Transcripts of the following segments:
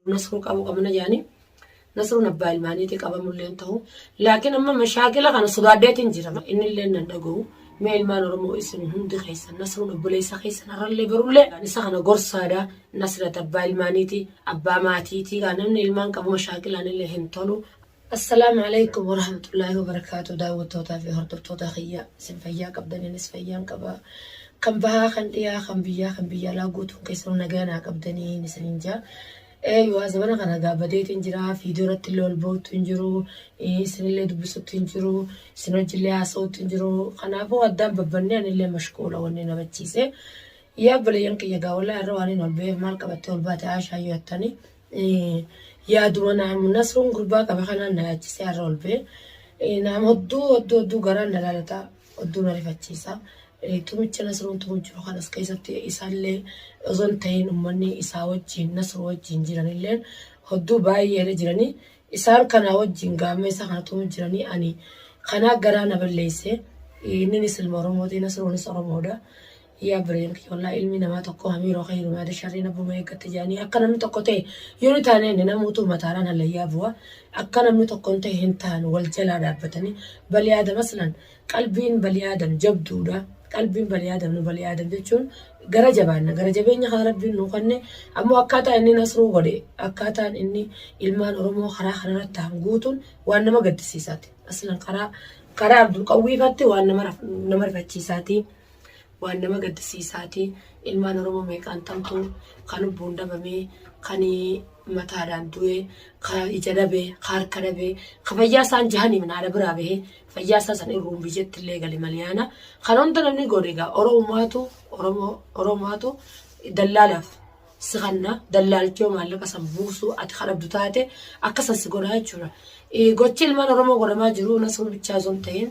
Nasruu qabuu qabna jedhanii Nasruun abbaa ilmaaniitii qabamullee hin ta'u. Laakiin amma mashaakila kana sodaadheetiin jira. Innillee nan dhaga'u. Mee ilmaan Oromoo isin hundi keessan Nasruun obboleessa keessan har'allee barullee isa kana gorsaadha. Nasrat abbaa ilmaaniitii abbaa maatiitii namni ilmaan qabu mashaakilaan illee hin tolu. Assalaamu alaikum warahmatullaahi wabarakaatu daawwattootaa fi hordoftoota kiyya isin fayyaa qabdan anis fayyaan qaba kan bahaa kan dhiyaa kan biyyaa kan biyya alaa guutuun keessanuu nagaa naa qabdanii isiniin jaa Eeyyuu zamana kana gaa badeetiin jira viidiyoo irratti illee ol ba'utti hin jiru isinillee dubbisutti hin jiru isin wajjillee haasa'utti hin jiru kanaafuu addaan babbannee anillee mashquula wanni na bachiise yaa obboleeyyan kiyya gaa wallaahi irra waan hin ol ba'eef maal qabattee ol baate Aashaa yoo jettanii yaaduma naamu Nasruun gurbaa qaba kanaan na yaachisee har'a ol ba'e. Naam hodduu hodduu hodduu garaan na laalata hodduu na rifachiisa. Tumicha Nasruun tumu jiru kanas keessatti isaallee osoo hin ta'in uummanni isaa wajjin Nasruu wajjin jiranillee hodduu baay'eedha jiranii isaan kanaa wajjin gaama isa kana tumu jiranii ani kanaa garaa na balleesse inninis ilma Oromooti Nasruunis Oromoodha. Yaa bireen kiyya wallahi ilmi namaa tokko hamiiroo khayru yaada sharriin abbuma eeggatte jedhanii akka namni tokko ta'e yoo ni taane inni namuutu mataadhaan hallayyaa bu'a akka namni tokko hin ta'e hin taanu wal jalaa dhaabbatanii bali aadam aslan qalbiin bali aadam jabduudha qalbiin bali aadam nu bali aadam jechuun gara jabaanna gara jabeenya kana rabbiin nuu kenne ammoo akkaataa inni nasruu godhe akkaataan inni ilmaan oromoo karaa kanarratti ta'an guutuun waan nama gaddisiisaati aslan karaa karaa abdulqawwiifatti waan nama rifachiisaati. Waan nama gaddisiisaati. Ilmaan Oromoo meeqaan tamtu kan lubbuun dhabamee, kan mataadhaan du'e, kan ija dhabe, kan harka dhabe, kan fayyaa isaan jahaniif haadha biraa bahee fayyaa isaa san irruun biyyatti illee gale maliyaana. Kan hunda namni godhe egaa Oromomaatu Oromoo Oromomaatu dallaalaaf si kanna dallaalchoo maallaqa san buusuu ati kadhabdu taate akka san si godhaa jechuudha. Gochi ilmaan Oromoo godhamaa jiru Nasruu bichaa osoo hin ta'in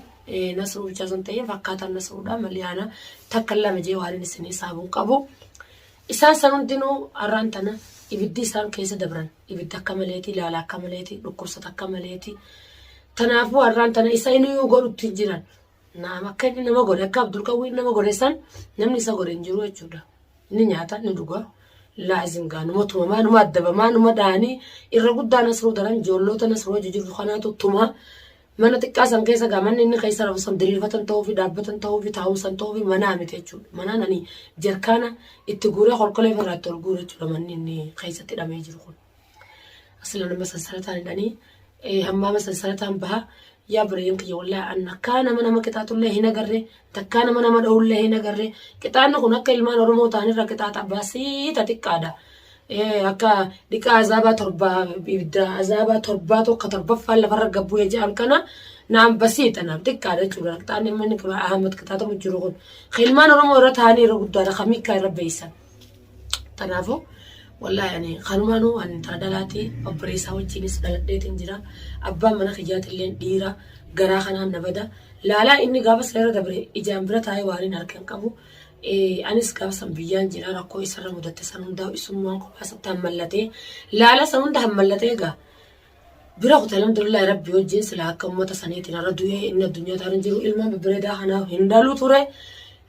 Nasruu bichaa osoo hin ta'in fakkaataan Nasruudha maliyaana takka lama jee waan inni isinii saabuun qabu. Isaan san hundinuu har'aan tana ibiddi isaan keessa dabran ibidda akka maleeti ilaala akka maleeti dhukkubsata akka maleeti. Tanaafuu har'aan tana isa inni godhutti hin jiran. Naam akka inni nama godhe akka Abdulqawwiin nama godhe san namni isa godhe hin jiru jechuudha. Ni nyaata ni dhuga. Laazim gaa numa tumamaa numa addabamaa numa dhahanii irra guddaa Nasruu daran ijoolloota Nasruu hojii jirtu kanaatu tumaa. Mana xiqqaa san keessa gaa manni inni keessa rafu san diriirfatan ta'uu fi dhaabbatan ta'uu fi taa'umsan ta'uu fi manaa miti jechuudha. Manaan ani jarkaana itti guuree kolkolee ofirraa itti ol guure jechuudha manni inni keessatti hidhamee jiru kun. Asila nama sansalataan hidhanii hammaama sansalataan baha. Yaa obboleeyyan kiyya wallaahi an akkaa nama nama qixaaxullee hin agarre takkaa nama nama dha'ullee hin agarre qixaanni kun akka ilmaan Oromoo ta'anirra qixaaxa basiita xiqqaadha. Akka dhiqaa azaabaa torbaa ibidda azaabaa torbaa tokko torbaffaan lafarra gabbu'ee jedhan kana naam basiita naam xiqqaadha jechuudha. Qixaanni inni Ahmad qixaaxamu jiru kun. Ilmaan Oromoo irra ta'anii irra guddaadha kan miikkaa irra beeysan. Kanaafuu wallaahi ani kanumaanuu ani intala dhalaati obboleessaa wajjinis dhaladheetiin jira. Abbaan mana kiyyaatillee dhiira garaa kanaan na bada. Laalaa inni gaafa sana irra dabre ijaan bira taa'ee waan hin arge hin qabu. Anis gaafa san biyyaan jira rakkoo isarra mudatte san hundaa isummaan kophaa isatti hammallatee laala san hunda hammallatee egaa bira kute alhamdulillah rabbi wajjin sila akka ummata saniitiin har'a du'ee inni addunyaa taana jiru ilmaan babbareedaa kanaaf hin dhalu ture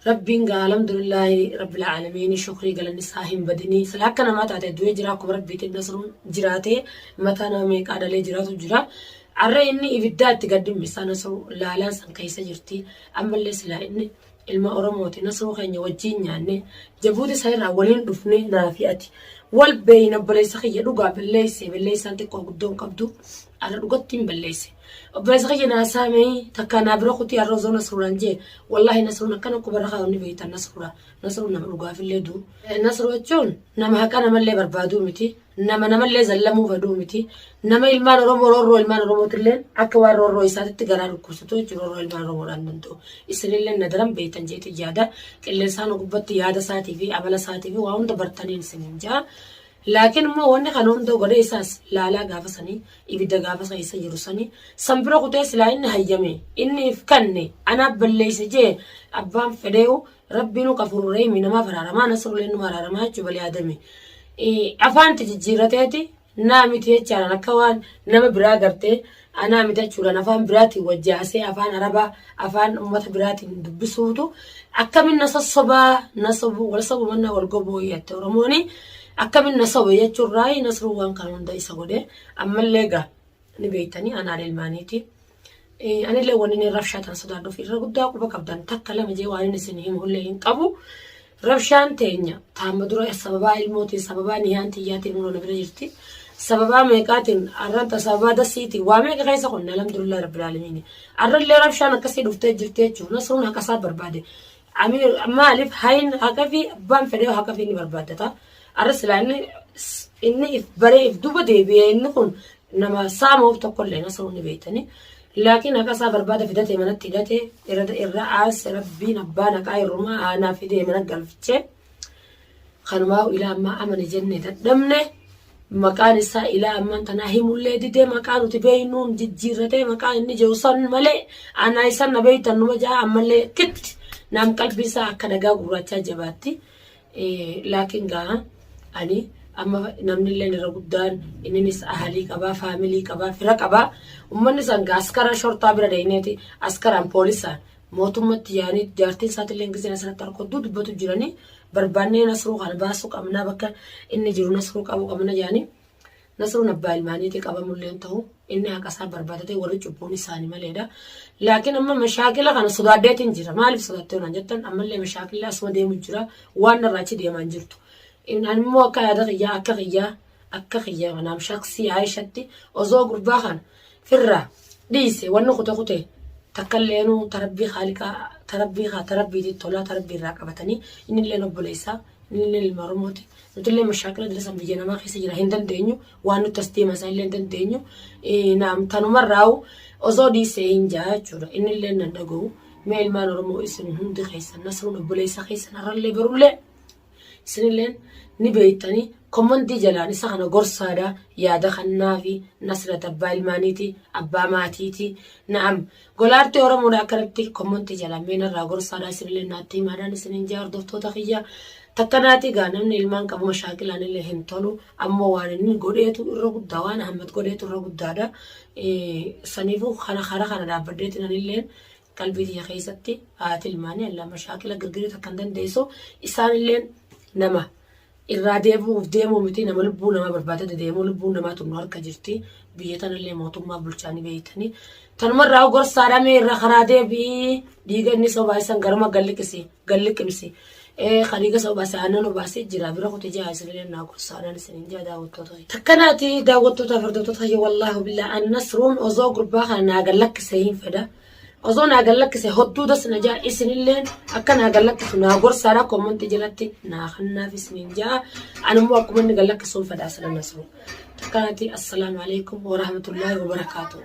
rabbiin gaa alhamdulillah rabbil aalamiin shukrii galanni isaa hin badinii sila akka namaa taate du'ee jira akkuma rabbiitiin nasruun jiraatee mataa nama meeqaa dhalee jiraatu jira har'a inni ibiddaa itti gad dhimmisaa nasruu laalaan san keessa jirti ammallee silaa inni ilma Oromooti nasruu keenya wajjiin nyaanne jabuuti isa irraa waliin dhufne naafi ati wal beeyna obboleessa kiyya dhugaa balleesse balleessaan xiqqoo guddoo hin qabdu arra dhugatti hin balleesse obboleessa kiyya naa saamee takkaa naa bira kutii arra osoo nasruudhaan jee wallaahi nasruun akkana qubarra kaa'uun ni beektan nasruudha nasruun nama dhugaafillee duu nasruu jechuun nama haqa namallee barbaaduu miti Nama namallee zallamuu fedhuu miti. Nama ilmaan Oromoo roorroo ilmaan Oromootillee akka waan roorroo isaatitti garaa dhukkubsatu jechuudha roorroo ilmaan Oromoodhaan danda'u. Isinillee na daran beektan jeetiin yaada. Qilleensaan gubbatti yaada isaatii fi amala isaatii fi waa hunda bartaniin isiniin ja'a. Laakiin immoo wanni kana hunda godhee isaas laalaa gaafa sanii ibidda gaafa keessa jiru sanii san bira kutee silaa inni hayyame inni if kanne anaaf balleesse jee abbaan fedheewu Rabbiinuu qafuuru rahiimi namaaf araaramaa nasruleen numa araaramaa jechuu bali aadami. Afaanti jijjiirrateeti naa miti jechaadhaan akka waan nama biraa gartee anaa miti jechuudhaan afaan biraatiin wajjaasee afaan arabaa afaan uummata biraatiin dubbisuutu akkamin na sossobaa na sobu wal sobu mannaa wal goboo jette oromooni. Akkamin na sobe jechuurraa Nasruun waan kana hunda isa godhe. Ammallee gaa ni beektanii anaan ilmaaniiti. Anillee wanni inni rabshaa tan sodaadhuuf irra guddaa quba qabdan takka lama jee waan inni isin himullee hin qabu. Rabshaan teenya taama dura sababaa ilmootiin sababaa niyaan tiyyaatiin mul'oo na bira jirti. Sababaa meeqaatiin arranta sababaa dasiitiin waa meeqa keessa qonna alhamdulillah rabbil aalamiin. Arrallee rabshaan akkasii dhuftee jirti jechuudha. Nasruun haqa isaa barbaade. Amiir maaliif hayin haqa fi abbaan fedhee haqa fi ni barbaaddata. Arra silaa inni inni if baree if duba deebi'ee inni kun nama saamuuf tokkollee Nasruun ni beektanii. Laakiin haqa isaa barbaada fidatee manatti hidhate irra irra aanse rabbiin abbaan haqaa irrumaa aanaa fidee mana galchee kanumaa ilaa ammaa amane jenne dadhabne maqaan isaa ilaa ammaan tanaa himullee didee maqaa nuti beeynuun jijjiirratee maqaa inni jiru san malee anaa isan na beeytan numa jaa ammallee kitti naam qalbii isaa akka dhagaa gurraachaa jabaatti. Laakiin gaa ani amma namni illee irra guddaan inninis ahalii qabaa faamilii qabaa fira qabaa ummanni san gaa askara shortaa bira deeyneeti askaraan poolisaan mootummatti yaanii jaartiin isaatillee giseen asirratti harkodduu dubbatu jiranii barbaannee Nasruu kana baasuu qabnaa bakka inni jiru Nasruu qabuu qabna jaanii Nasruun abbaa ilmaaniitii qabamullee hin ta'u inni haqa isaa barbaadatee warri cubbuun isaanii maleedha. Laakiin amma mashaakila kana sodaadheetiin jira. Maaliif sodaattee naan jettan ammallee mashaakilli asuma deemu jira waan narraa achi deemaa hin jirtu. Ani immoo akka yaada kiyyaa akka kiyyaa akka kiyyaa kanaaf shaksii Aayishatti osoo gurbaa kana firraa dhiise wanni kute kute takkalleenuu tarabbii haaliqaa tarabbii haa tarabbiitii tolaa tarabbii irraa qabatanii innilleen obboleessaa innilleen ilma Oromooti. Nutillee mashaakila dila san biyya namaa keessa jira hin dandeenyu waan nutti as deema isaa illee hin dandeenyu. Naam tanumarraa'u osoo dhiisee hin jaa jechuudha. Innillee nan dhaga'u. Mee ilmaan Oromoo isin hundi keessan Nasruun obboleessa keessan har'allee barullee isinilleen ni beektanii kommantii jalaan isa kana gorsaadha yaada kannaafi Nasrat abbaa ilmaaniiti abbaa maatiiti na'am golaartii Oromoodha akkanatti kommantii jalaan mee narraa gorsaadha isinillee naatti himaadhaan isinin jaa hordoftoota kiyya takka naati gaa namni ilmaan qabu mashaakilaan illee hin tolu ammoo waan inni godheetu irra guddaa waan Ahmad godheetu irra guddaadha saniifuu kana karaa kana dhaabbadheetiin anilleen qalbii tiyya keessatti haati ilmaanii allaa mashaakila girgirii takka hin dandeessu isaanilleen nama irraa deebi'uuf deemuu miti nama lubbuu namaa barbaadate deemuu lubbuun namaa tun nu harka jirti biyya tanallee mootummaa bulchaanii beeytanii tanumarraa gorsaadha mee irra karaa deebi'ii dhiiga inni sobaa isan garuma galliqisi galliqimsi ee ka dhiiga isa obaase aannan obaasee jira bira kute jaa isinillee naa gorsaadhaan isinin jaa daawwattoota takkanaati daawwattoota hordoftoota kiyya wallaahi billaa an Nasruun osoo gurbaa kana naa gallakkise hin fedha osoo naa gallakkise hodduu das na jaa isinilleen akka naa gallakkisu naa gorsaadha kommantii jalatti naa kannaaf isinin jaa animmoo akkuma inni gallakkisuun fedha asila Nasruu takkanaati. Assalaamu alaikum warahmatullaahi wabarakaatuh.